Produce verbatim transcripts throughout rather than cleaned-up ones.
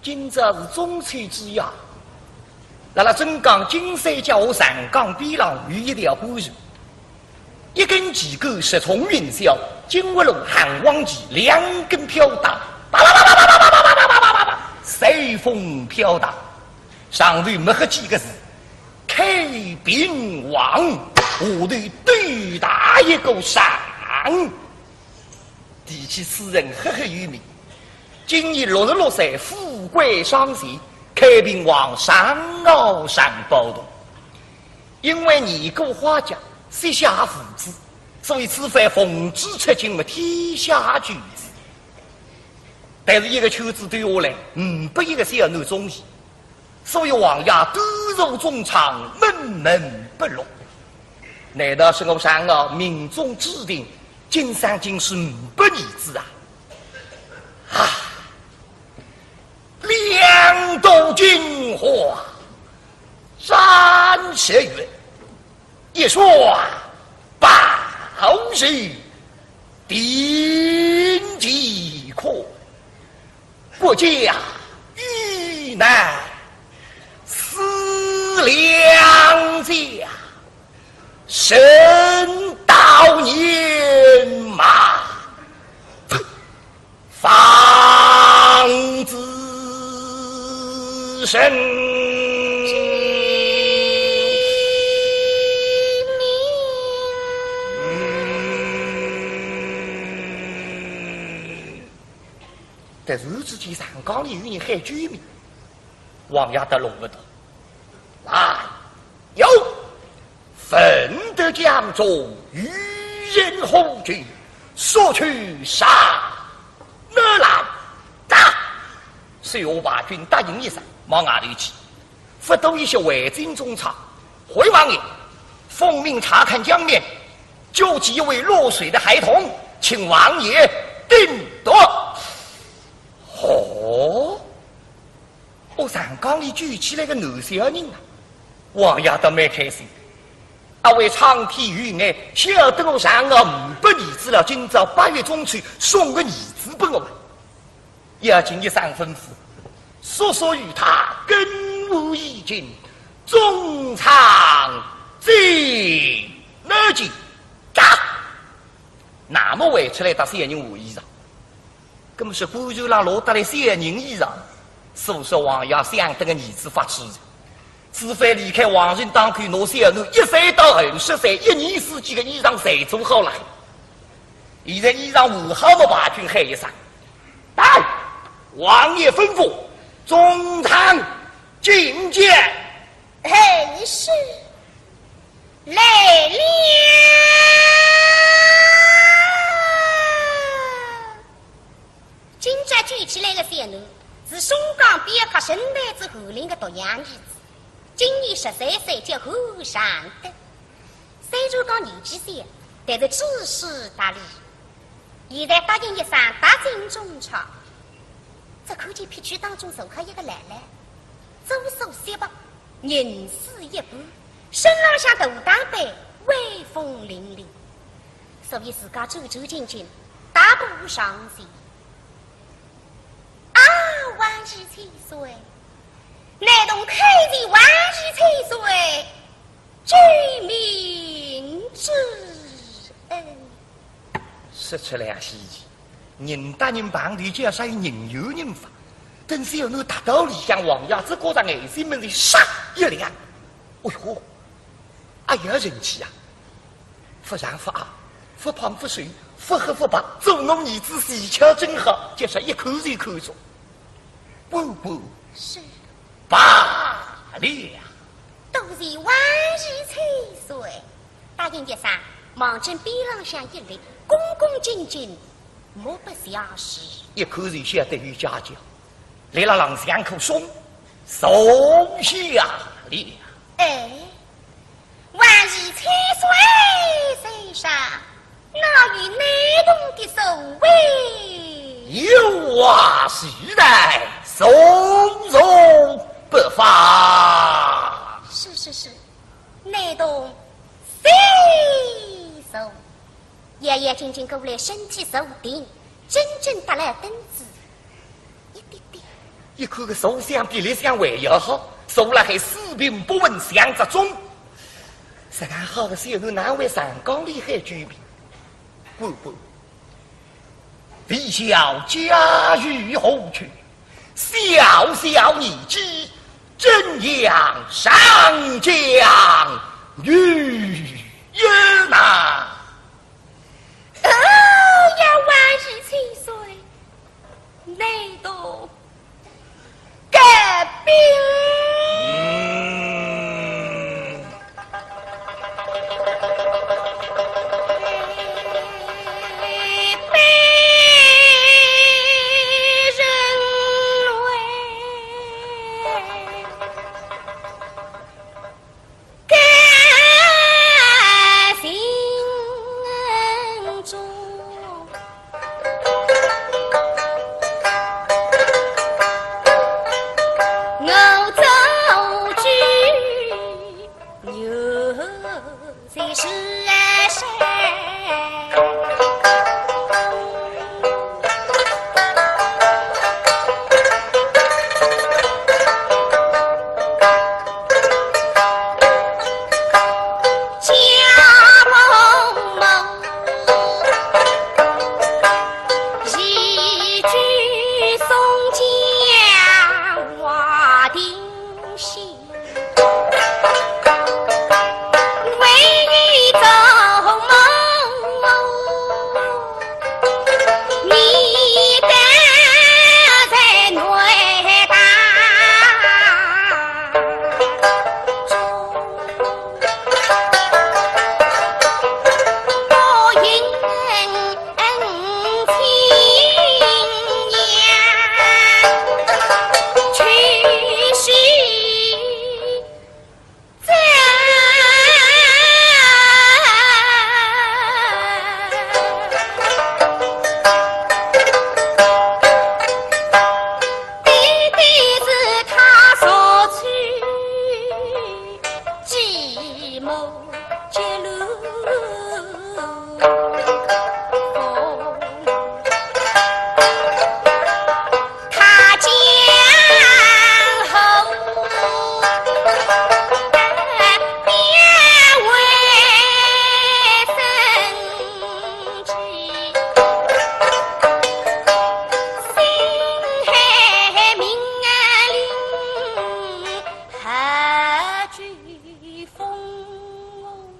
今朝是中秋之夜，辣辣镇江金山脚下长江边浪有一条官船，一根旗杆直冲云霄，金乌龙汉王旗两根飘带，啪啪啪啪啪啪啪啪啪啪啪啪，随风飘荡。上头墨黑几个字：开平王，下头斗大一个常。提起此人赫赫有名，今年六十六岁，富贵双全，开平王常遨常宝童。因为年过花甲，膝下无子，所以此番奉旨出京，为天下救子。但是一个圈子兜下来，呒不一个小囡中意，所以王爷独坐中舱，闷闷不乐。难道是我常遨命中注定，今生今世呒不儿子啊？啊！两度金花展斜月，一双宝手定乾坤，国家危难思良家，人到年迈 方子身。突然之间，长江里有人喊救命，王爷倒弄勿懂。来， 有，闻得江中有人呼救，速去上南来。打！水陆排军答应一声，往外头去。勿多一歇，回进中舱。回王爷，奉命查看江面，救起一位落水的孩童，请王爷定夺。哦， 哦，长江里救起来个男小人啊，王爷倒蛮开心。啊，为苍天有眼，晓得我常遨呒不儿子了，今朝八月中秋送个儿子拨我。要紧一声吩咐，速速与他更换衣巾，中舱进来见。打！那么回出来搭小人换衣裳。 搿么是官船浪落得来小人衣裳，所以说王爷想得个儿子发痴哉。此番离开皇城当口，拿小囡一岁到二十岁，一年四季个衣裳侪做好了。现在衣裳换好么，排军喊一声：“来，王爷吩咐，中舱觐见。” 嘿，是，来了。今朝救起来个小囡，是松江边客神台子侯林个独养儿子，今年十三岁，叫侯尚德。虽然讲年纪小，但是知书达理。 现在答应一声，踏进中舱，只看见撇曲当中坐好一个老老，左手雪白，银丝一般，身浪向大打扮，威风凛凛，所以自家走走近近，大步上前。啊，王爷千岁！难童叩见王爷千岁，救命之恩。 说出来也稀奇，人搭人碰头就要说有人有人法，等小囡踏到里向，王爷只觉着眼睛门前唰一亮，哎哟，哎呀，人气啊！勿长勿矮，勿胖勿瘦，勿黑勿白，做我儿子恰巧正好，就说一看就看中。官官，是。罢了。多谢王爷千岁。 答应一声，望准边浪向一立，恭恭敬敬，目不斜视。一看就晓得有家教，立辣浪向一棵松，坐下了。哎，王爷千岁在上，哪有难童的座位？有啊，是在，坐坐不妨。是，是，是。 难童谢坐。爷爷轻轻过来，身体坐定，真正搭了凳子一点点。一看个坐相比立相还要好，坐辣海四平八稳相集中。实梗好个小囡哪会上江里海救命？滚滚，未晓家于何处，小小年纪，怎样上江游泳呐？哦，要万一千岁，难道 革命。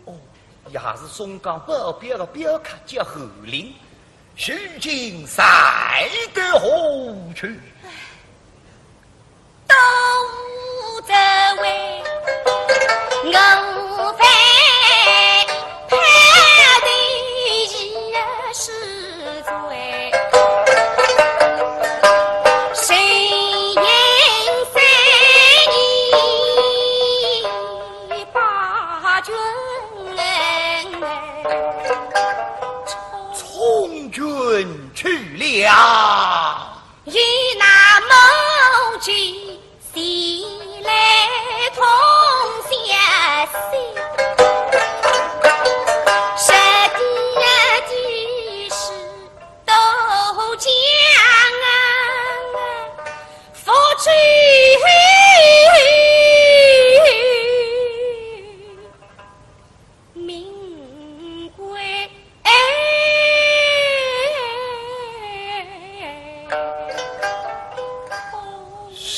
哦，也是松江保镖个镖客叫侯林，如今在得何处？充军去了。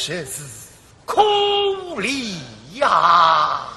实是可怜呀！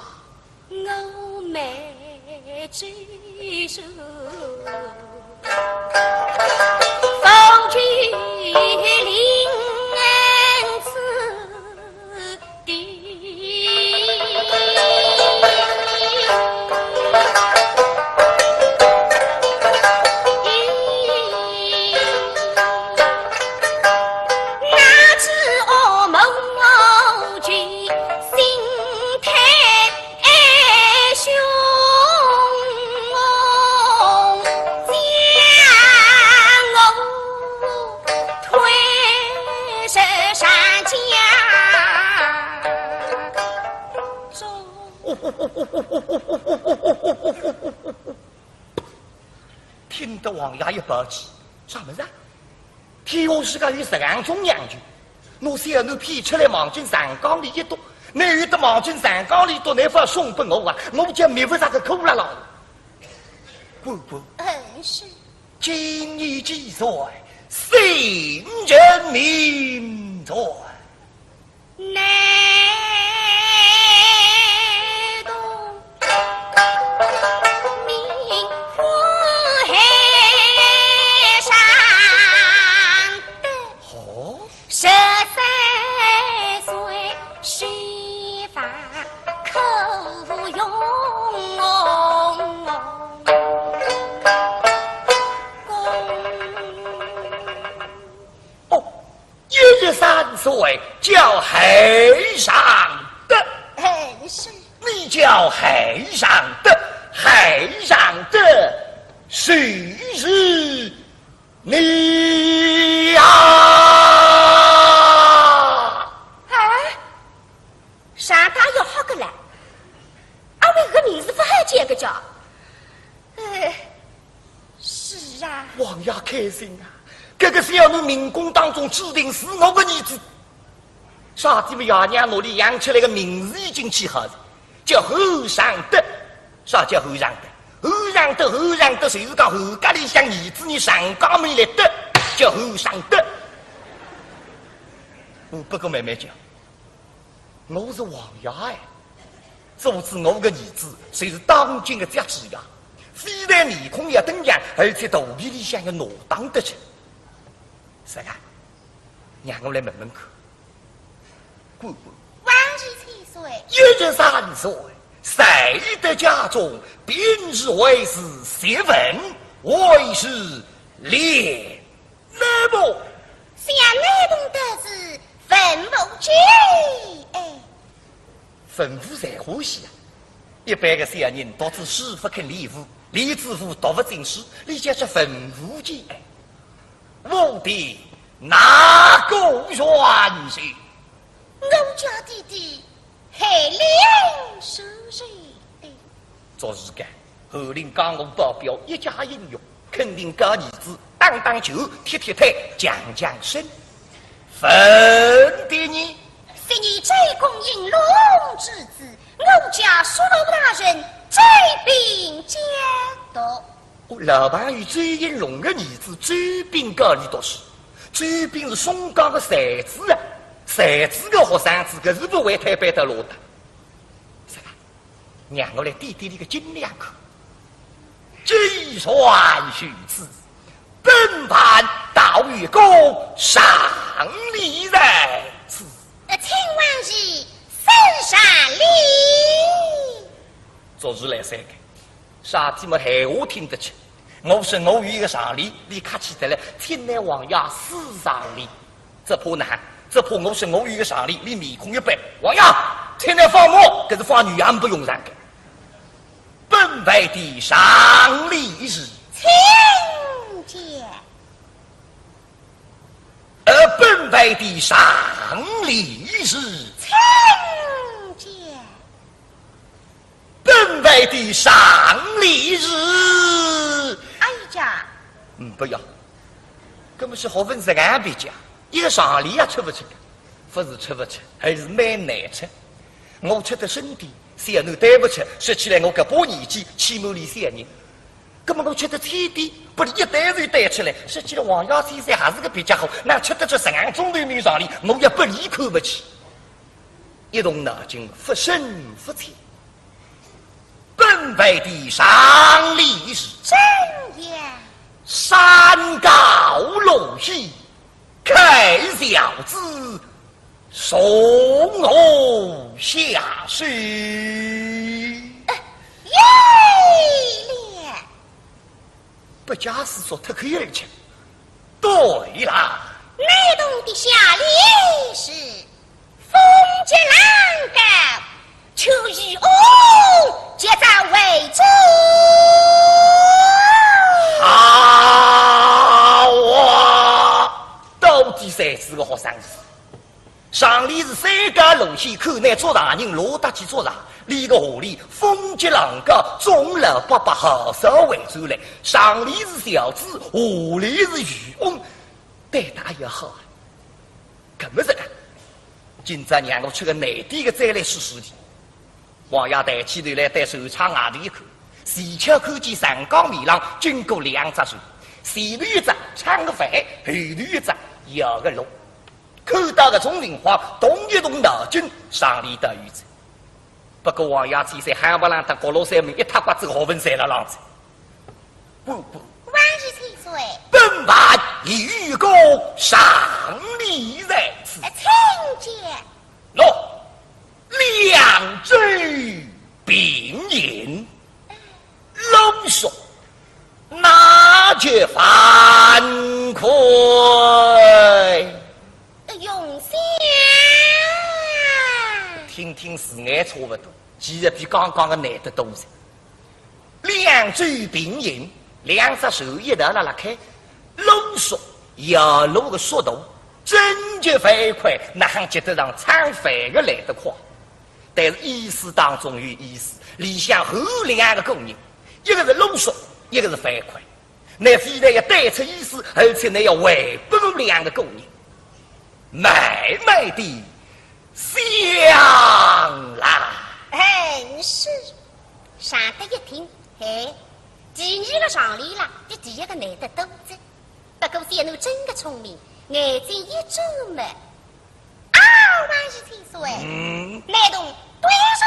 听得王爷一暴气，啥物事啊？天下世界有实梗种娘舅，拿小囡骗出来望进长江里一丢，倷有得望进长江里丢，倷勿送拨我啊，我就觅勿着个苦了咯。官官，嗯，是。今年几岁？姓甚名谁？ 难童名唤海上德。哦？十三岁须发科容。哦， 一十三岁叫海上德。嗯，是。你叫海上德，海上德，谁是你呀？哎，上大要好个了，阿为个名字勿好叫个叫。哎， 是啊。王爷开心啊，搿个小囡命宫当中注定是我个儿子。啥体么，爷娘哪里养出来个名字已经起好了，叫侯尚德。啥叫侯尚德？侯尚德，侯尚德，就是讲侯家里向儿子倷上家门来得，叫侯尚德。嗯，不过慢慢叫。 我是王爷哎，做仔我个儿子，就是当今个家主呀，非但面孔要登样，而且肚皮里向要挪荡得去。是啊，让我来问问看。官官，王爷千岁。一十三岁，在得家中，平日为是习文，为是练 那么，想难童得是文武皆，哎。文武侪欢喜啊。一般个小人读仔书勿肯练武，练仔武读勿进书，倷叫是文武皆，哎。武的哪个元帅？我家弟弟 海令书人的。做事个，侯令江湖保镖一家英雄，肯定教儿子打打拳、踢踢腿、强强身。文的呢？昔日周公应龙之子，我家叔老大人周秉教读。 哦，老朋友周应龙个儿子周秉教俚读书。周秉是松江个才子啊，才子个学生子，搿是勿会推扳得落个。是吧？让我来掂掂俚个斤两看。既然如此，本藩倒有个上联在此。呃，请王爷升上联。做事来三个。 啥体么闲话听得出？我说我有一个上联，俚客气得来，请倷王爷赐上联。只怕呢，只怕我说我有一个上联，俚面孔一板，王爷，请倷放马，搿是放牛也勿用场个。本藩的上联是，请讲。呃，本藩的上联是，请讲。 本藩的上联是。哎呀，嗯，不要，搿么是学问是俺别家，一个上联也出勿出个，勿是出勿出，还是蛮难出。我出得深点，小囡对勿出，说起来我搿把年纪，起码连小人。搿么我出得浅点，拨俚一对就对出来，说起来王爷先生还是个比较好，哪出得出实梗中头面上联，我也拨俚看勿起。 一动脑筋，勿深勿浅。本藩的上联是，怎样？山高路险，开小子从何下手。呃，有了。 不假思索，脱口而出。对啦。难童的下联是，风急浪高，求渔翁接招为主。好啊，到底才子个学生子。 上联是山高路险，看倷捉大人落得去捉着，俚个下联风急浪高，众老伯伯好少回转来。上联是小子，下联是渔翁，对得也好啊。搿么实梗，今朝让我出个难点个再来试试你。王爷抬起头来，对船舱外头一看，恰巧看见长江面浪经过两只船，前头一只撑个帆，后头一只摇个橹。看到搿种情况，动一动脑筋，上里得有哉。不过王爷千岁还勿让他角落山门一塌刮子个学问侪辣浪哉。不不，王爷千岁，本王有个上联在此。呃，请讲。喏，两舟并行，橹速，那且欢快。呃，用心。听听是眼差勿多，其实比刚刚个难得多哉。两舟并行，两只船一道辣辣开，橹速，摇橹个速度，真叫欢快，哪哼及得上撑帆个来得快？但是意思当中有意思，里向有两个古人，一个是橹速，一个是欢快。 乃非但要对出意思，而且乃要违背两个古人，慢慢地想啦。哎，是。常德一听，哎，第二个上联啦，比第一个难得多哉。不过小奴真个聪明，眼睛一眨么， 啊，王爷千岁，嗯。难童对上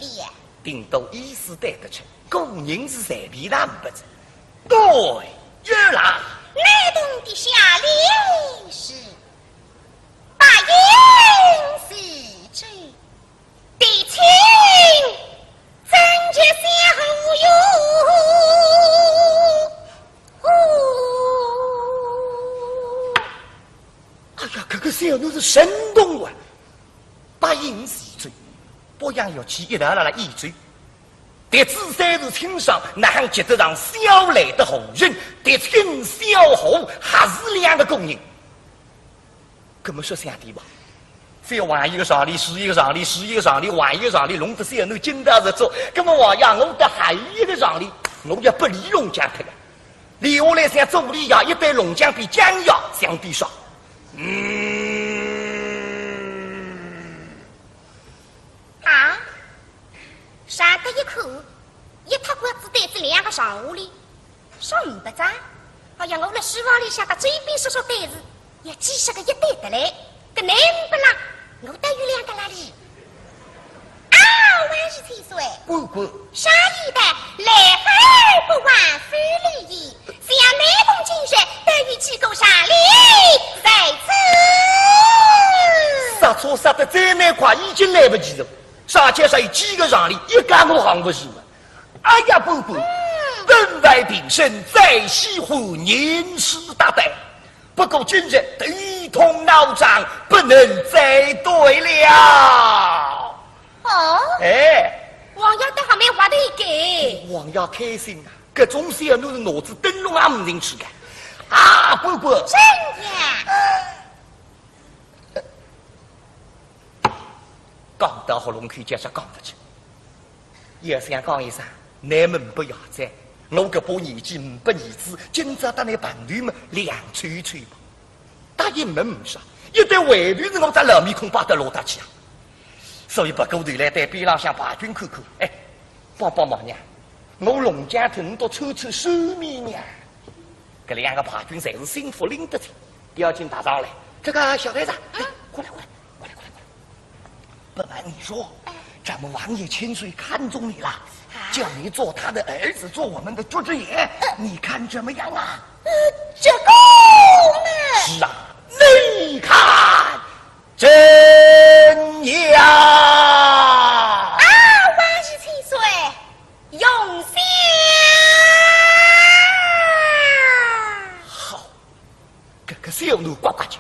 联了。顶多意思对得出，古人是随便哪哼勿出。对，有啦。难童的下联是：八音齐奏，笛清真绝相呼哟。 哎呀，搿个小囡是神童啊！八音齐奏，八样乐器一道辣辣演奏。笛子虽是清爽，哪哼及得上箫来得和顺，笛清箫和还是两个古人。搿么说相对吧，再换一个上联，是一个上联，是一个上联，换一个上联，弄得小囡劲道十足。搿么王爷，我搭还有一个上联，我要拨俚弄僵脱个。 留下来像左联呀，一对弄僵比僵呀，相对上。嗯。啊，常德一看，一塌刮子对仔两个上联，说呒不哉。哎呀，我辣书房里向搭周边说说对子， 要几十个一对得来，搿难呒不啦，我倒有两个啦哩。啊，王爷千岁，滚滚。常言道，来而不往非礼也，想难童今日倒有几个上联在此。刹车刹得再蛮快，已经来不及了。啥叫啥有几个上联，一家我扛勿住了。 哎呀，不不，嗯。本王平生最喜欢吟诗答对，不过今日头痛脑胀，不能再对了。哦，哎。王爷倒还蛮滑头个。王爷开心啊，搿种小囡是脑子登龙也呒进去个。啊，不不。真的？讲到喉咙口，就是讲勿出。 也想讲一声，倷们勿要哉，我搿把年纪呒不儿子，今朝搭倷碰头么，两凑凑吧。答应么呒啥，一旦回头是我只老面孔摆得落搭去啊。所以别过头来对边浪向排军看看，哎，帮帮忙呀，我弄僵脱倷笃凑凑手面呀。搿两个排军侪是心腹拎得清，要紧踏上来，这个小孩子，哎，过来过来，过来过来过来。 本王你说，哎。咱们王爷千岁看中你了，啊？叫你做他的儿子，做我们的主子爷，你看怎么样啊？呃，这个嘛。是啊，你看怎样？啊，王爷千岁，用心。好，搿个小奴呱呱叫。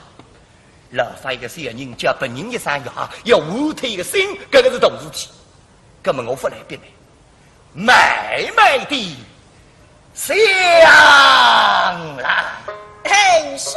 老法一个小人叫别人一声爷，要换脱一个心，搿个是大事体。搿么我勿来逼倷，慢慢地想啦。很是。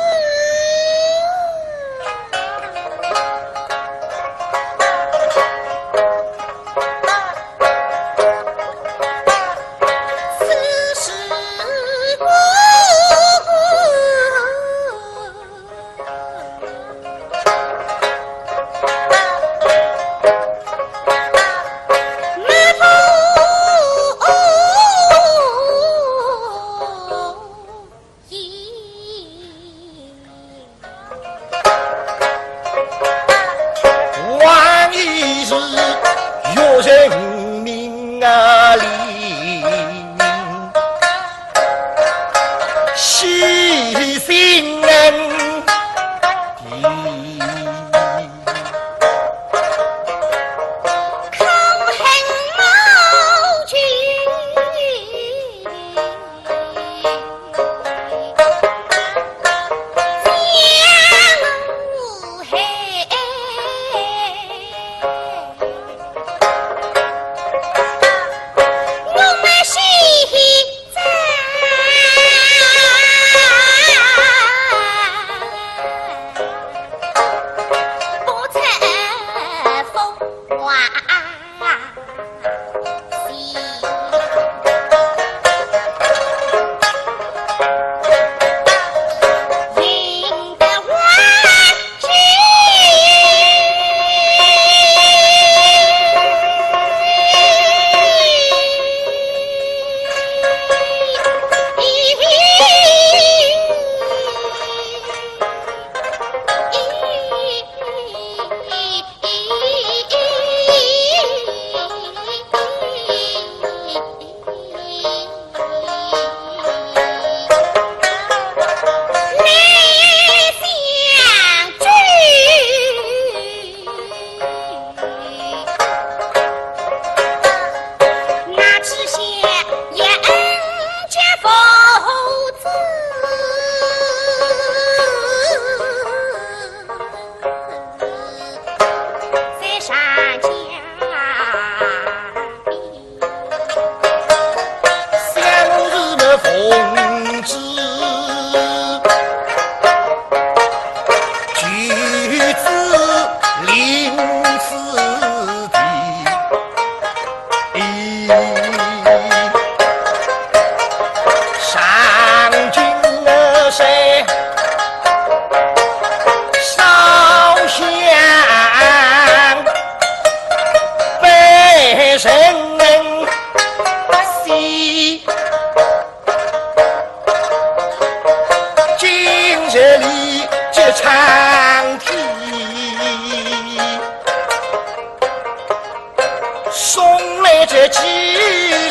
麒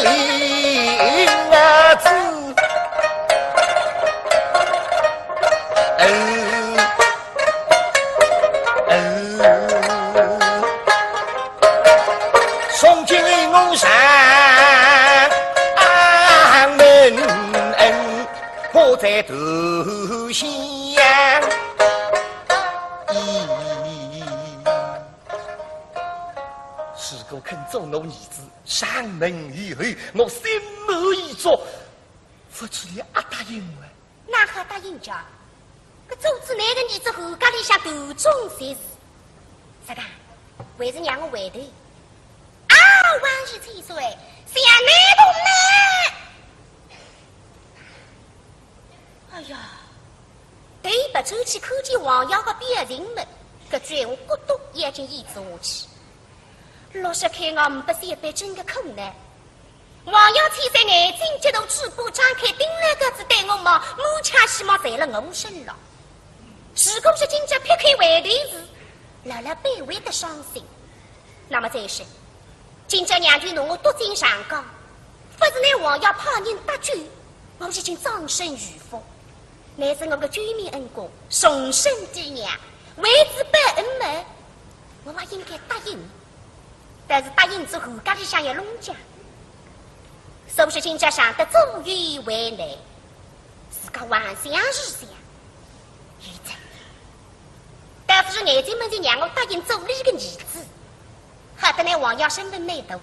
麟啊子，嗯，嗯，从今我上门，嗯，我在头下。咦，如果肯做我儿子， 上门以后，我心满意足，勿知伊阿答应伐？哪哈答应介？搿做仔倷个儿子，后家里向头重才是。啥个？还是让我回头？啊，王爷千岁，想难动呢。哎呀，对勿转去看见王爷个表情么，搿句闲话咕嘟眼睛咽仔下去。 老实讲，我呒不小白真个苦恼。王爷千岁眼睛激大，嘴巴张开，盯牢个仔对我望，满腔希望侪辣我身浪。如果是今朝撇开回头是，老老板会得伤心。那么再说，今朝娘舅拿我捉进长江，勿是倷王爷派人搭救，我已经葬身鱼腹。乃是我个救命恩公，重生爹娘，为仔报恩么，我也应该答应。 但是答应仔后家里向要弄僵，所以说今朝想得左右为难，自家横想竖想，有哉。倒勿是眼睛门前让我答应做俚个儿子，好得倷王爷身份蛮大，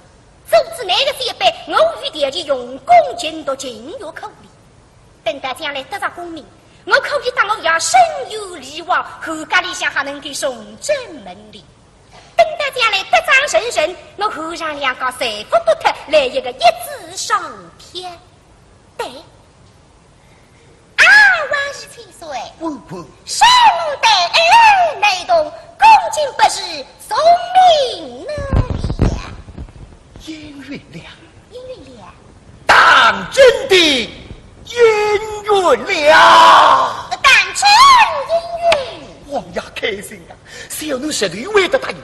做仔倷个小辈，我有条件用功勤读，情有可原。等到将来得着功名，我可以搭我爷深游历往，后家里向还能够重振门第。 等到将来得长成人，我后上两家侪勿脱，来一个一子双全。对。啊，王爷千岁，嗯嗯。圣母对恩难动，恭敬不如从命了。应允了。应允了。 当真的应允了。当真应允。王爷开心啊，小囡实头会得答应，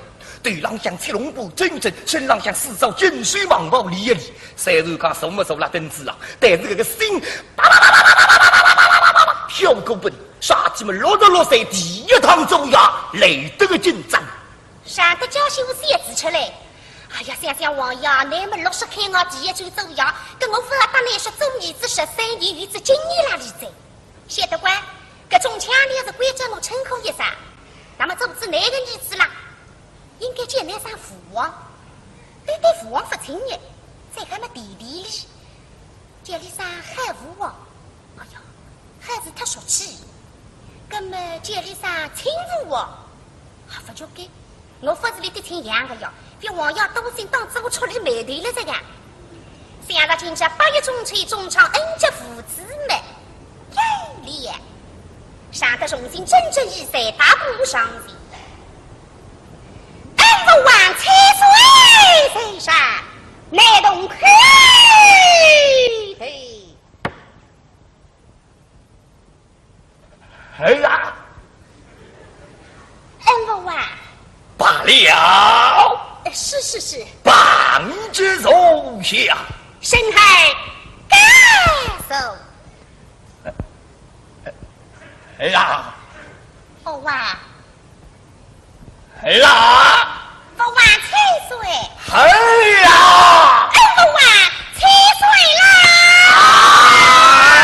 头浪向七龙珠真正，身浪向四只金丝蟒袍理一理，虽然讲坐么坐辣凳子浪，但是搿个心啪啪啪啪啪啪啪啪啪啪啪啪啪，跳个奔，啥体么六十六岁第一趟做爷，来得个紧张。 上得叫醒我小子出来。哎呀，想想王爷，乃末六十开外第一转做爷，搿我勿要搭倷说做儿子十三年，有仔经验辣里哉。晓得个，搿种腔调是关照我称呼一声。那么做仔倷个儿子啦，应该叫倷声父王。对对，父王勿亲热，再喊么弟弟哩，叫俚声海父王。 哎呀，还是太俗气。葛么叫俚声亲父王，还勿叫该。我勿是俚笃亲娘个哟，别王爷多心，当仔我触俚霉头了这个。想着今朝八月中秋，中堂恩接父子么，有理。上得重新真正以在大步上前。恩父王千岁在上，难动口。嘿。 儿啊！恩父啊！罢了。呃，是，是，是。旁之坐下。深而告诉。儿啊！父王。 儿啊！父王千岁。儿啊！恩父王千岁啦！哎！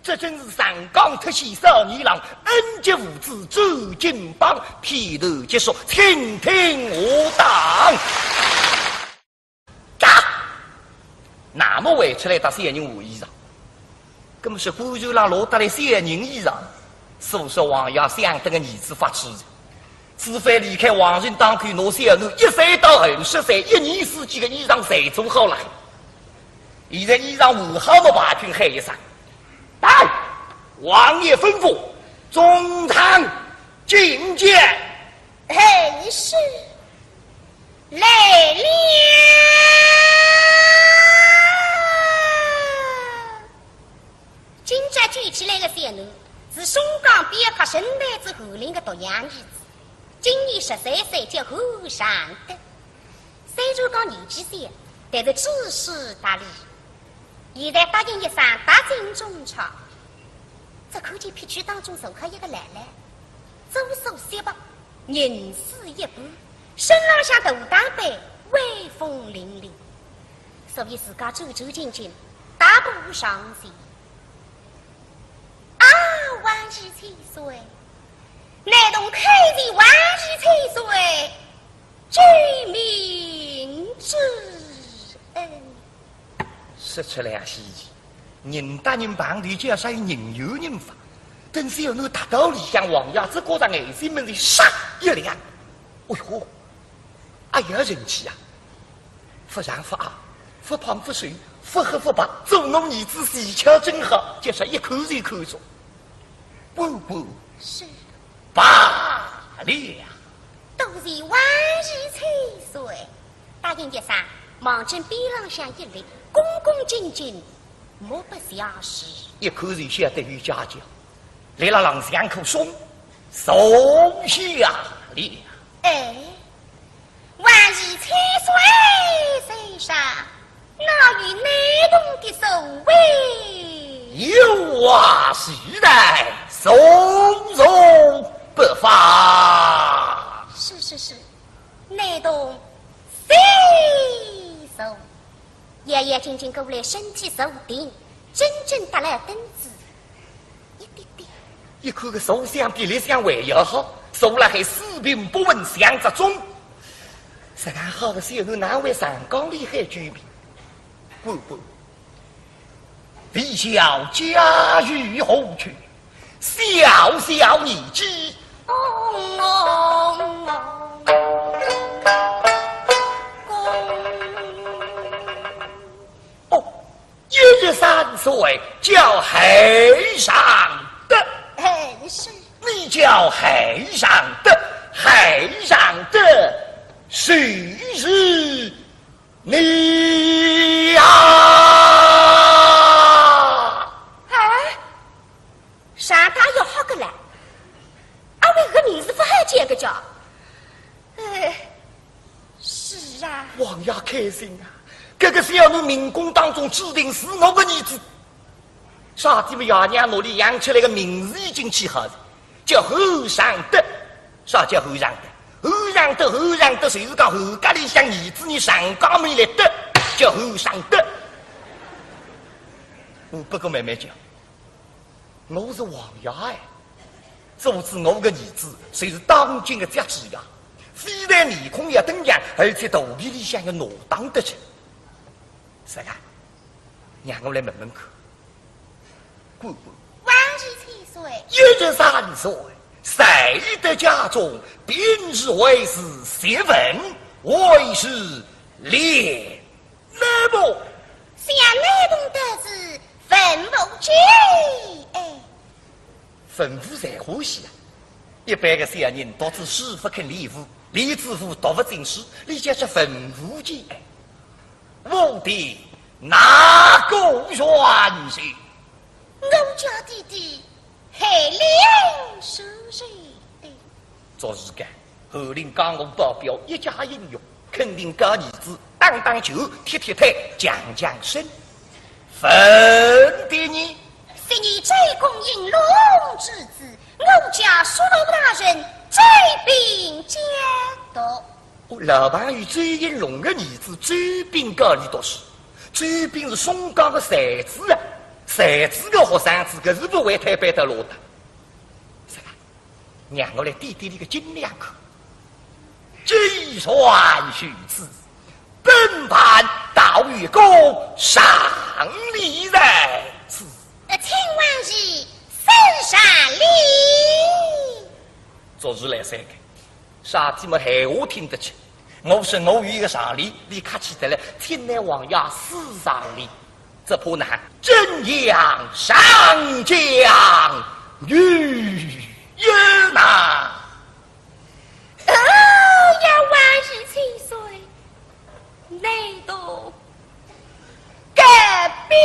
这真是上港脱险少年郎，恩接父子走金榜，篇头结束，请听下档。 嘎！那么回出来搭小囡换衣裳，搿么是官船浪落得来小囡衣裳，所以说王爷想得个儿子发痴，自从离开皇城当口，拿小囡一岁到二十岁，一年四季个衣裳侪做好了。现在衣裳换好么，排军喊一声：“来，王爷吩咐，中堂觐见。” 嘿，是，来了。今朝救起来个小囡，是松江边客沈台子侯林个独养儿子。今年十三岁，叫侯尚德。虽然讲年纪小，但是知书达理。现在答应一声，踏进中舱，只看见撇曲当中坐好一个老老，左手雪白，银丝一般，身浪向大打扮，威风凛凛。所以自家走走近近，大步上前。啊，王爷千岁！ 难童叩谢王爷千岁救命之恩。说出来也稀奇，人搭人碰头就要说人有人法，等小囡踏到里向，王爷只觉着眼睛门前唰一亮，哎哟，哎呀，人气啊！ 勿长勿矮，勿胖勿瘦，勿黑勿白，做我儿子恰巧正好，就说一看就看中。官官，是。罢了。多谢王爷千岁。答应一声，望准边浪向一立，恭恭敬敬，目不斜视。一看就晓得有家教，立辣浪向可松，坐下了。哎， 王爷千岁在上，哪有难童的座位？有啊，是的，坐坐不妨。是，是，是，难童谢坐。 爷爷紧紧过来，身体坐定，真正搭了凳子一点点。一看个坐相比立相还要好，坐了还四平八稳，像只钟。实梗好个小囡哪会上讲理还周密？官官，你小家喻何去？ 小小年纪。哦，一十三岁叫侯尚德。哎，是。你叫侯尚德，侯尚德，谁是你呀？哎， 上大学好个来，阿为个名字勿好叫个叫？哎，是啊。王爷开心啊，搿个小囡命宫当中注定是我个儿子。啥体么爷娘哪里养出来个名字已经起好了，叫侯尚德。啥叫侯尚德？侯尚德，侯尚德，就是讲侯家里向儿子你上家门来得，叫侯尚德。我不过慢慢叫。 我是王爷哎，做仔我个儿子，就是当今个家主呀，非但面孔要登样，而且肚皮里向要挪荡得去。是啊，让我来问问看。官官，王爷千岁。一十三岁，在得家中，平日为是习文，为是练 那么，想难童的是文武全，哎。文武侪欢喜啊！一般个小人读仔书勿肯练武，练仔武读勿进书，你叫是文武全，哎。武的哪个元帅？我家弟弟 海林书生的。做事个，侯林家我保镖一家英雄，肯定教儿子打打拳、踢踢腿、强强身。文的呢？昔日周公应龙之子，我家叔老大人周斌监督。 哦，老朋友周应龙个儿子周斌教俚读书，周斌是松江个才子啊，才子个学生子，搿是勿会推扳得落个。是啊，让我来掂掂俚个斤两看。既然如此，本藩倒有个上联在此。呃，请王爷送上联。做事来三个。 啥体么闲话听得清？我说我有一个上联，俚客气得来，请倷王爷赐上联。只怕呢，真要上将于人呐。哎呀，王爷千岁，难童 革命。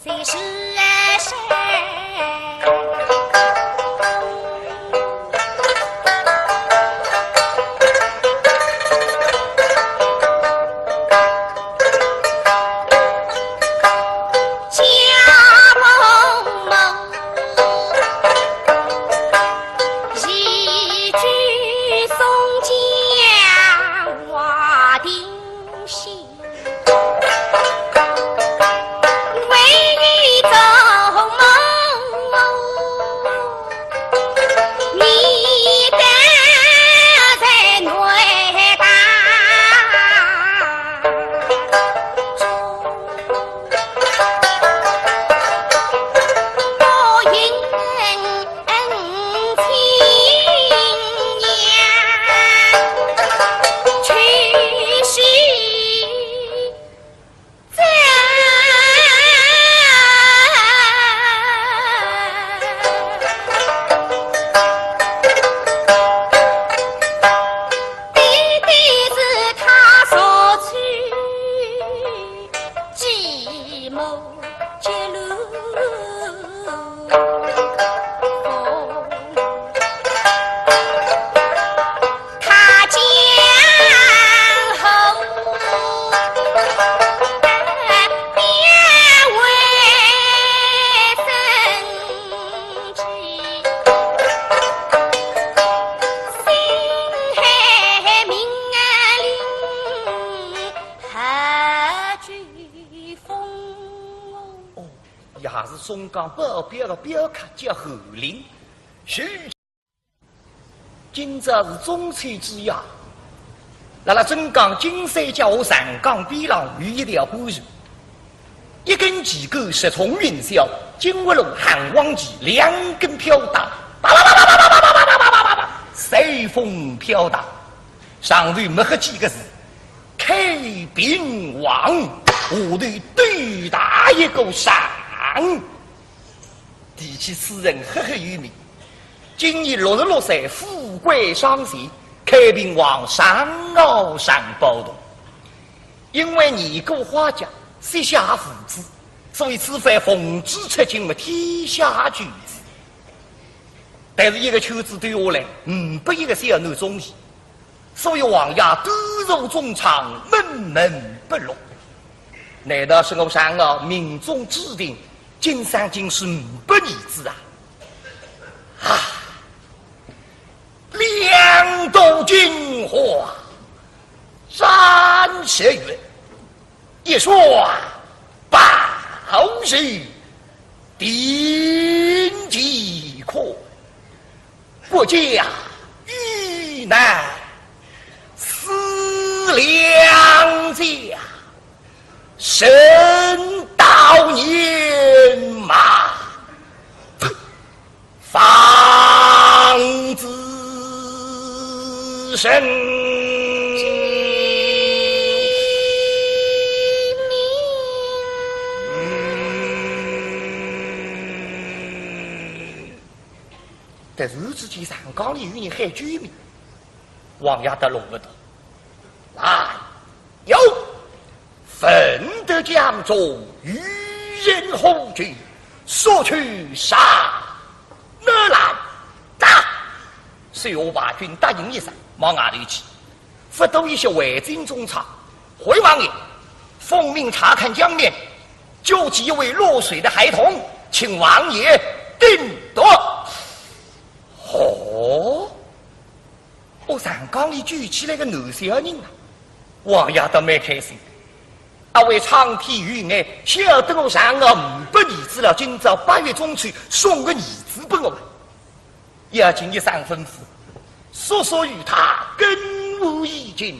谁是谁？家蒙蒙，一句松江话定心。 哦，也是松江北边个镖客叫侯林。是。 今朝是中秋之夜，辣辣镇江金山脚下长江边浪有一条官船，一根旗杆直冲云霄，金乌龙汉王旗两根飘带，叭叭叭叭叭叭叭叭叭叭叭，随风飘荡。上头墨黑几个字：开平王，下头斗大一个常。提起此人赫赫有名， 今年六十六岁，富贵双全，开平王常遨常宝童。因为年过花甲，膝下无子，所以此番奉旨出京，为天下求子。但是一个求子对下来，呒不一个小囡中意。 所以王爷独坐中舱，闷闷不乐。难道是我常遨命中注定，今生今世呒不儿子啊？啊！两度金花展斜月， 一双宝玉定乾坤，不嫁亦难思良家，人到年迈 方子成。突然之间，长江里有人喊救命，王爷倒弄勿懂。来，有！ 闻得江中有人呼救，速去查。乃来打。水陆大军答应一声，往外头去。不多一歇，回进中舱。回王爷，奉命查看江面，救起一位落水的孩童，请王爷定夺。哦， 哦，长江里救起来个男小人啊，王爷倒蛮开心。啊，为苍天有眼，晓得我常遨呒不儿子了，今朝八月中秋送个儿子拨我。要紧一声吩咐，速速与他更换衣巾，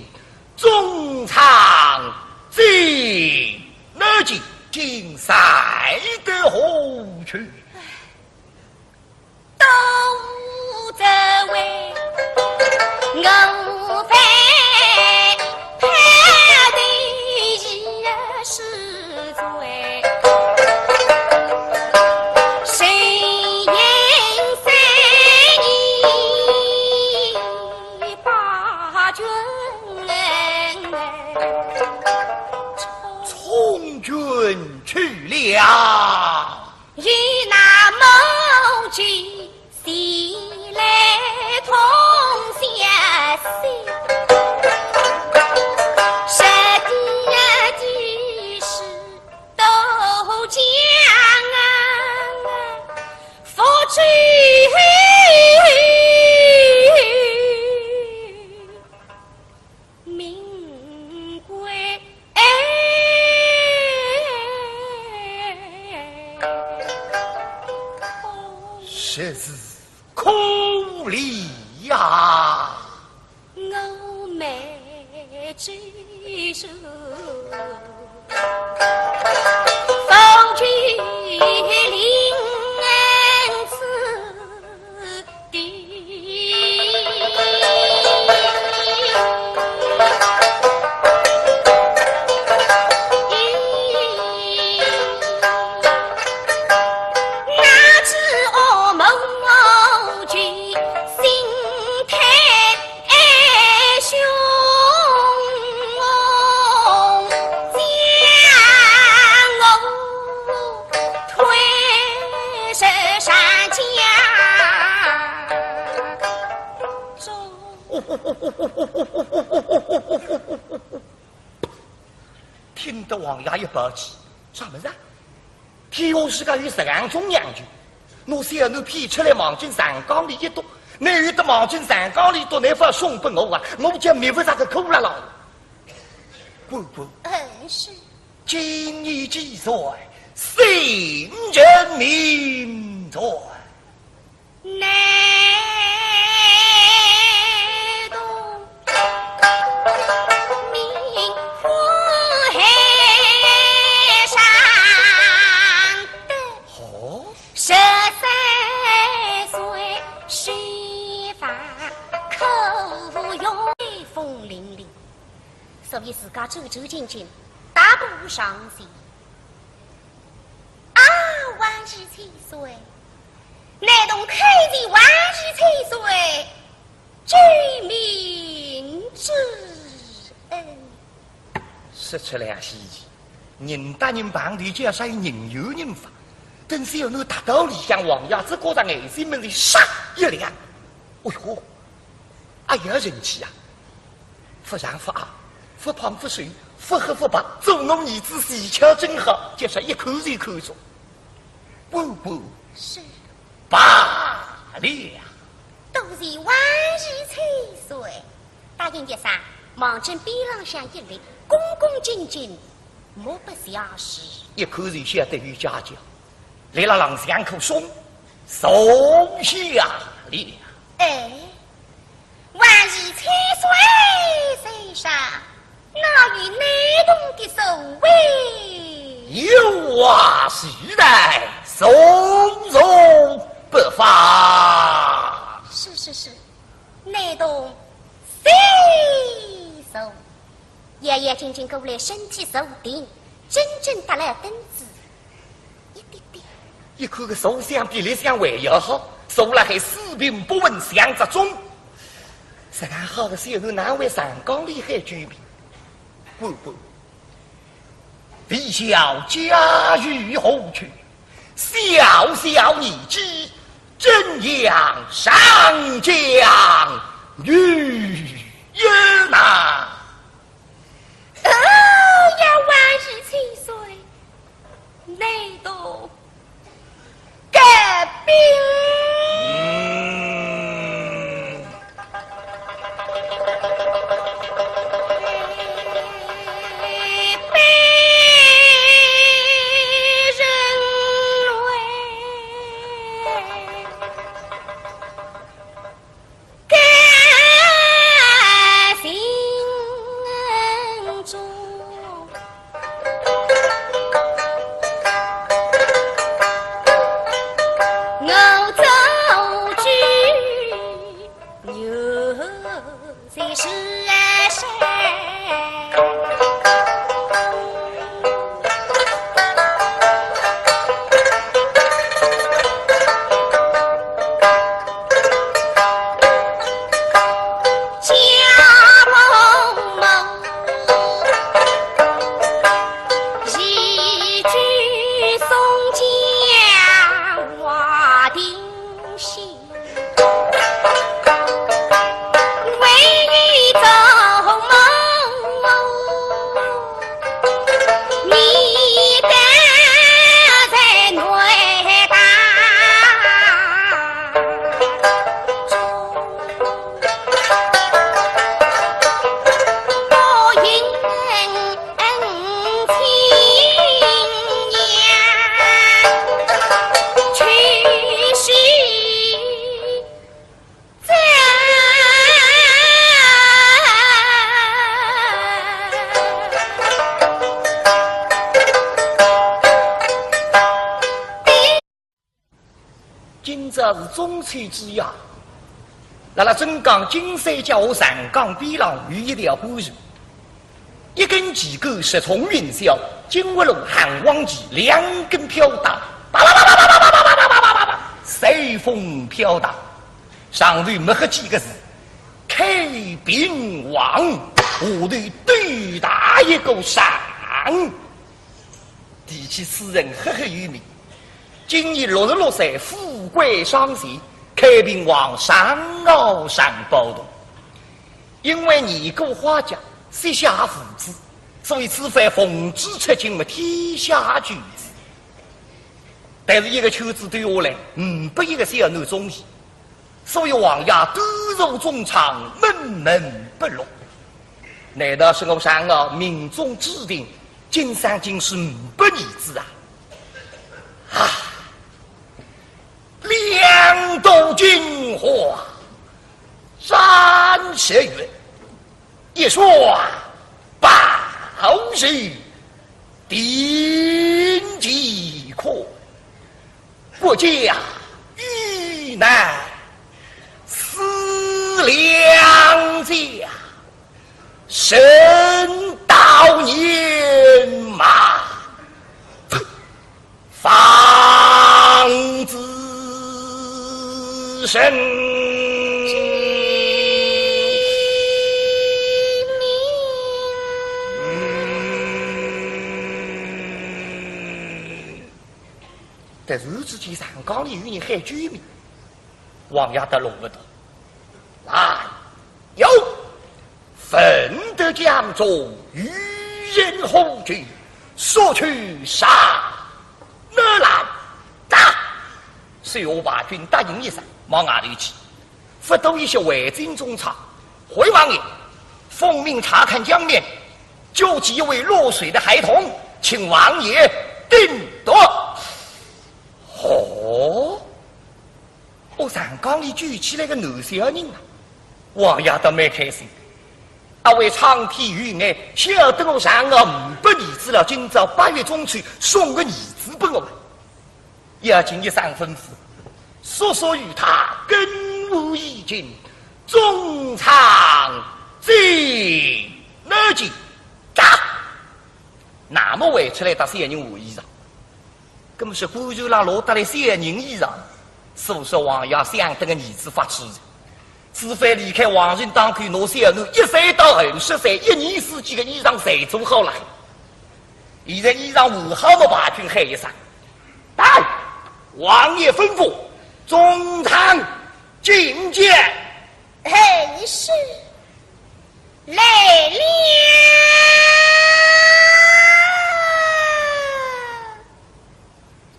中舱进。那进，进来的何处？ 都无这位，我非他的一世罪。谁言三年把君冲君去了。呀，与那母亲前来通消息，说的的事都讲啊，父亲命归。实是可怜呀。我没知数，方知临此 听得王爷一暴气，啥物事啊？天下世界有实梗种娘舅，拿小囡骗出来望进长江里一丢，倷有得望进长江里一丢，倷勿送拨我啊，我叫觅勿着个苦了咯。滚滚。嗯，是。今年几岁？姓甚名谁？ 难童名呼海上德。哦。十三岁，须发科举，威风凛凛。所以自家走走近近，大步上前。 啊，王爷千岁，难童叩见王爷千岁，救命之恩。说出来稀奇，人搭人碰头叫啥人有人法，等小囡踏到里向，王爷只觉着眼睛门前唰一亮，哎哟， 哎呀，人气啊！勿上勿矮，勿胖勿瘦，勿黑勿白，做我儿子恰巧正好，叫啥一看就看中。不不，是。罢了。多谢王爷千岁。答应一声，望准边浪向一立，恭恭敬敬，目不斜视。一看就晓得有家教。 来了，让相公送坐下了。哎，王爷千岁在上，哪有难童的座位？有啊，是的，坐坐不妨。是是是，难童谢坐。 爷爷紧紧过来，身体坐定，真正搭了凳子一点点。一看个坐相比立相还要好，坐了还四平八稳，像只钟。实梗好个小囡哪会上讲厉害句名？不不，未晓家喻何去，小小年纪，怎样上讲于人呐？ 哦呀，王爷千岁，难童告禀。嗯。今朝是中秋之夜，辣辣镇江金山脚下长江边浪有一条官船，一根旗杆直冲云霄，金乌龙汉王旗两根飘带，啪啪啪啪啪啪啪啪啪啪啪啪，随风飘荡。上头墨黑几个字：开平王，下头斗大一个常。提起此人赫赫有名， 今年六十六岁，富贵双全，开平王常遨常宝童。因为年过花甲，膝下无子，所以此番奉旨出京么天下求子。但是一个求子对下来，呒不一个小囡中意。 所以王爷独坐中舱，闷闷不乐。难道是我常遨命中注定，今生今世呒不儿子啊？啊！两度金花展时运，一双宝剑定乾坤。 国家危难思良家，人到年迈方子身。 突然之间，长江里有人喊救命，王爷倒弄勿懂。来，有，闻得江中有人呼救，速去查。哪来？打！水陆排军答应一声，往外头去。 勿多一歇回进中舱，回王爷，奉命查看江面，救起一位落水的孩童，请王爷定夺。哦，哦，长江里救起来个男小人啊，王爷倒蛮开心。啊，为苍天有眼，晓得我常遨呒不儿子了，今朝八月中秋送个儿子拨我。 要紧一声吩咐，速速与他更换衣巾，中舱进来。打！那么回出来搭小人换衣裳，搿么是官船浪落得来小人衣裳，所以说王爷想得个儿子发痴。 此番离开皇城当口，拿小囡一岁到二十岁，一年四季个衣裳侪做好了。现在衣裳换好么，排军喊一声：“来，王爷吩咐，中舱觐见。”嘿，是，来了。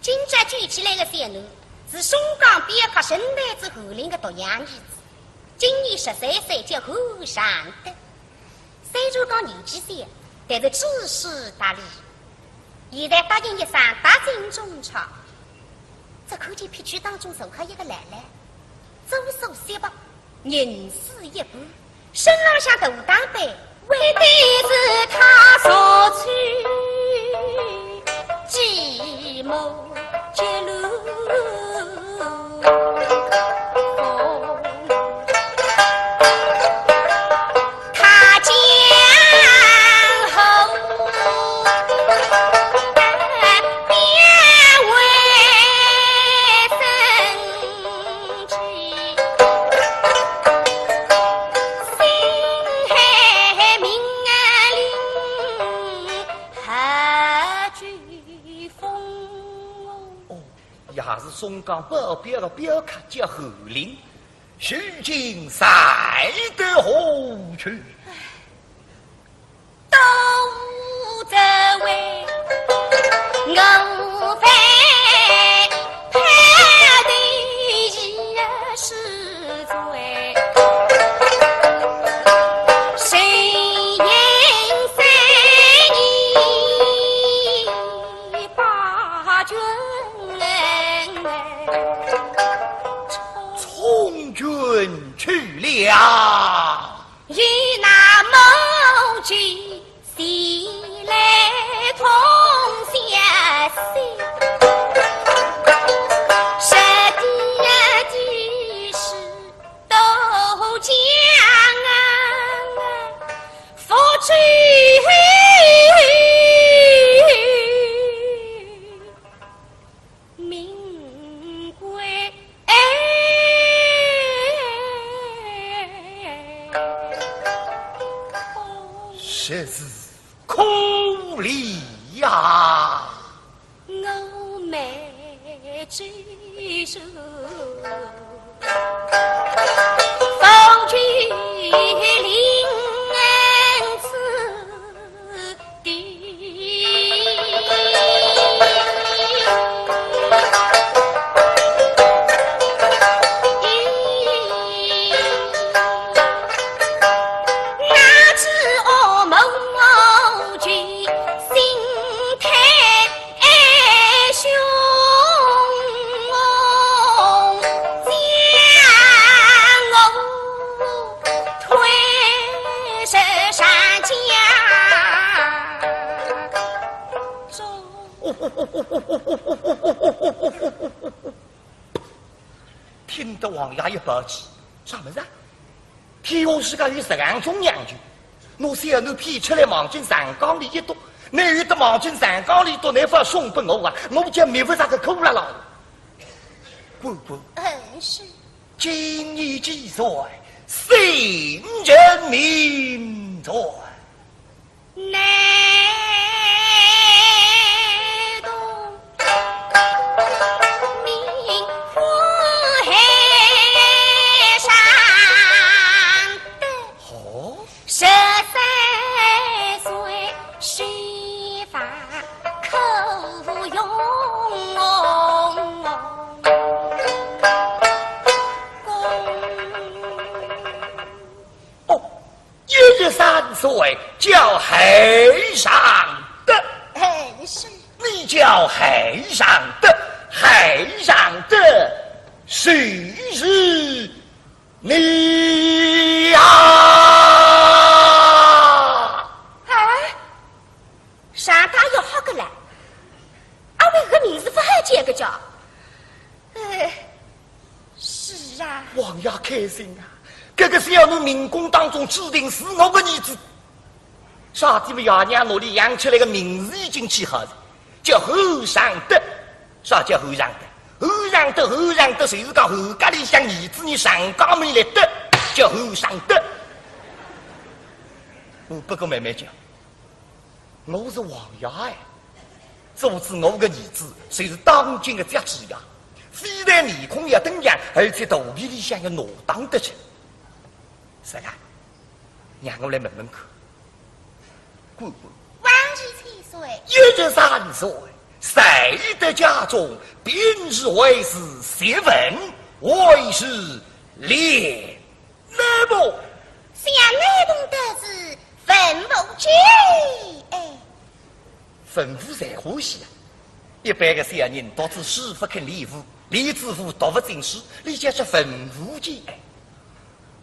今朝救起来个小囡，是松江边客沈台子侯林个独养儿子，今年十三岁，叫侯尚德。虽然讲年纪小，但是知书达理。现在答应一声，踏进中舱，只看见撇曲当中坐好一个老老，左手雪白， 人似一般，身浪向大打扮，为的是他所去寂寞街路风。他将后边为生 哦，也是松江保镖个镖客叫侯林，如今在得何处？ 都只为我非配的一世罪，谁言谁意把君冲君去了。 与那母亲前来通消息，实地是可怜呀。我们只是放去临死的。 听得王爷一暴气，啥物事啊？天下世界有实梗种娘舅，拿小囡骗出来望进长江里一丢，倷有得望进长江里丢，倷勿送拨我啊？我叫觅勿着个苦了咯。官官，嗯，是。今年几岁？姓甚名谁？ 南东婺海上的，哦，十三岁须发可用功。 哦，一十三岁叫海上的。哎，是。你叫海上的，海上的，谁是你呀？哎，啥大要好个啦？阿为个名字勿好叫个叫？哎， 是啊。王爷开心啊，搿个小囡命宫当中注定是我个儿子。啥地方爷娘哪里养出来个名字已经起好了，叫侯尚德。啥叫侯尚德？侯尚德，侯尚德，就是讲侯家里向儿子人上家门来得，叫侯尚德。我不过慢慢叫。 我是王爷哎，做仔我个儿子，就是当今个家主呀，非但面孔要登样，而且肚皮里向要挪荡得去。是啊，让我来问问看。官官，王爷千岁。一十三岁，在得家中，平日为是习文，为是练 那么，想那东的是文武全，哎。文武侪欢喜啊。一般个小人读仔书勿肯练武，练仔武读勿进书，伊叫是文武全，哎。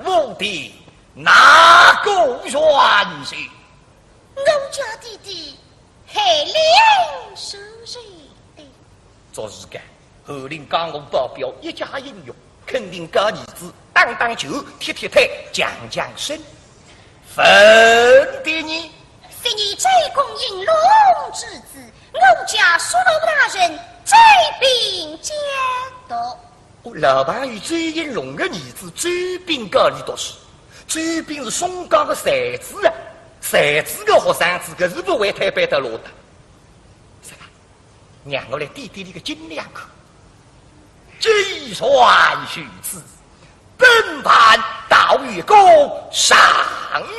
武的哪个元帅？我家弟弟海灵书生的。做事个， 侯林讲我保镖一家英雄，肯定教儿子打打拳、踢踢腿、强强身。文的呢？昔日周公应龙之子，我家叔老大人周秉教读。哦，老朋友周应龙个儿子周秉教伊读书。周秉是松江个才子啊，才子个学生子，搿是勿会推扳得落个。是吧？ 让我来掂掂伊个斤两看。既然如此，本藩倒有个上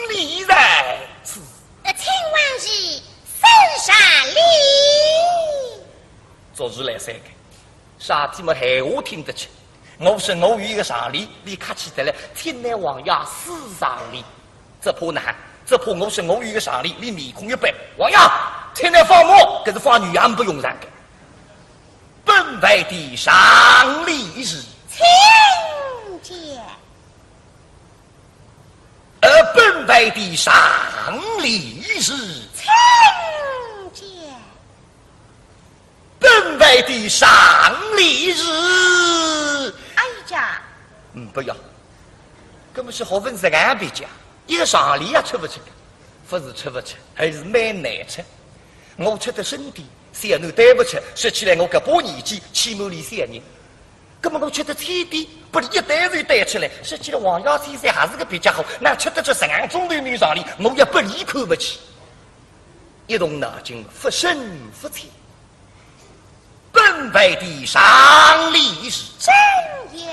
联在此。呃，请王爷送上联。做事来三个，啥体么闲话听得清。我说我有一个上联，伊客气得来，请倷王爷赐上联。 只怕呢，只怕我说我有一个上联，伊面孔一板，王爷，请倷放马，搿是放牛也勿用上个。本藩的上联是，请讲。呃，本藩的上联是，请讲。 本藩的上联是，哎呀，嗯，不要，搿么是学问是俺别家，一个上联也出勿出个，勿是出勿出，还是蛮难出。我出得深点，小囡对勿出，说起来我搿把年纪，起码连小人。搿么我出得浅点，拨伊一对就对出来，说起来王爷先生还是个比较好，哪出得出实梗种头面上联，我也拨伊看勿起。一动脑筋，勿深勿浅。本藩的常理是，怎样？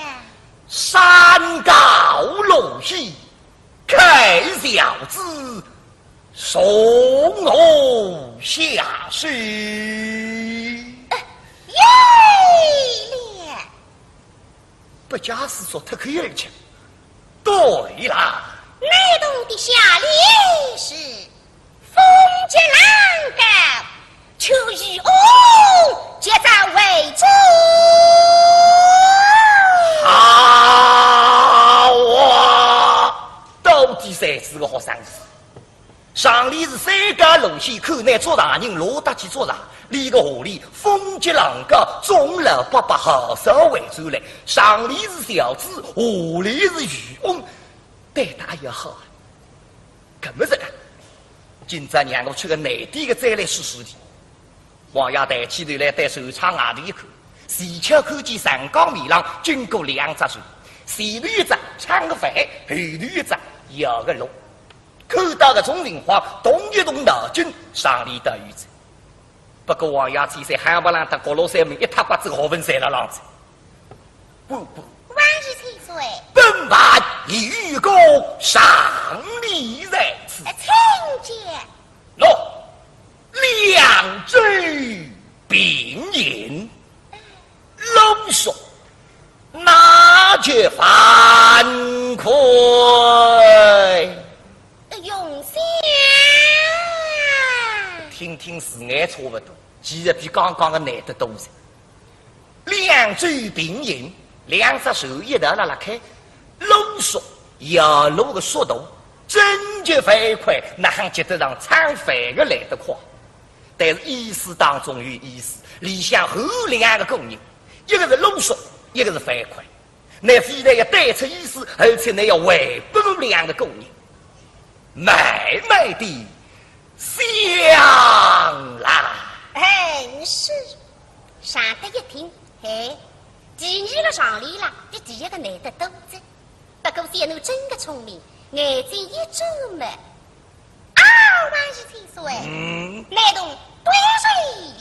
山高路险， 看小子从何下手。呃，有了。不假思索，脱口而出。对啦。难童的下联是风急浪高， 求渔翁接招为主。好啊，到底才是个好生子。常理是山高路险，看倷捉大人落得去捉啦，俚个下联风急浪高，众老伯伯好少回转来。常理是小子，下联是渔翁，对得也好啊。 搿么实梗，今朝让我出个难点个再来试试俚。王爷抬起头来对船舱外头一看，恰巧看见长江面浪经过两只船，前头一只撑个帆，后头一只摇个橹。看到搿种情况，动一动脑筋，常理得有哉。 不过王爷千岁还勿让他角落山门一塌刮子好分散了浪子。不不，王爷千岁，本藩有个常理在此。呃，请讲。喏，两舟并行，路速那就犯困。用心。听听是眼差勿多，其实比刚刚个难得多哉。两舟并行，两只船一道辣辣开，路速，摇橹个速度，真叫帆快，哪哼及得上撑帆个来得快？但是意思当中有意思，里向有两个古人，一个是路速，一个是帆快。 倷非但要对出意思，而且倷要回拨我两个古人，慢慢地想啦。哎，是。常德一听，哎，第二个常理啦，比第一个难得多哉。不过小奴真个聪明，眼睛一眨么， 啊，王爷千岁，嗯。难童对出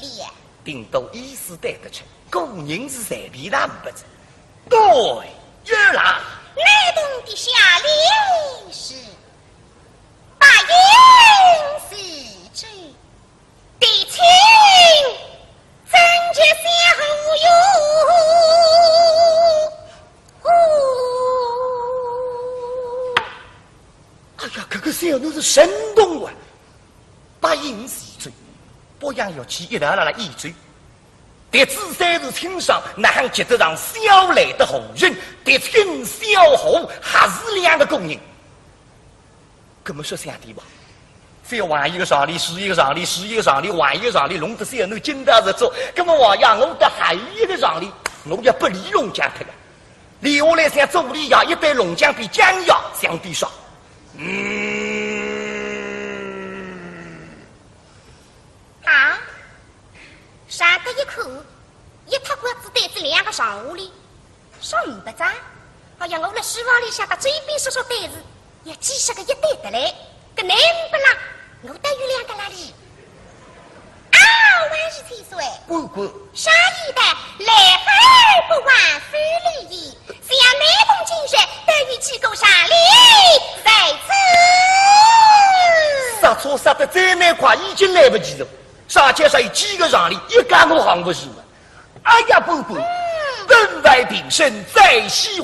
了。顶多意思对得出，古人是随便哪哼勿出。对，有啦。难童的下联是：八音齐奏，笛清真绝相和哟。呼。 哎呀，搿个小囡是神童啊！八音齐奏，八样乐器一道辣辣演奏。笛子虽是清爽，哪哼及得上箫来得好听？笛清箫和还是两个古人。搿么说相对吧，非要还一个常理，是一个常理，是一个常理，还一个常理，弄得小囡劲道十足。搿么王爷，我搭还有一个常理，我要拨俚弄僵脱个。 留下来像做里呀，一对龙江比江呀相对上。嗯。啊，常德一看，一塌刮子对仔两个上下联，说呒不哉。哎呀，我辣书房里向搭周边说说对子， 要记下个一对得来，搿难呒不啦，我倒有两个啦哩。啊，王爷千岁，滚滚。啥意思？来而不往非礼也，想难童今日都有几个常理在此。刹车刹得再难快，已经来不及了。啥叫啥有几个常理，一家我扛勿住了。哎呀，滚滚，嗯。本来平身在西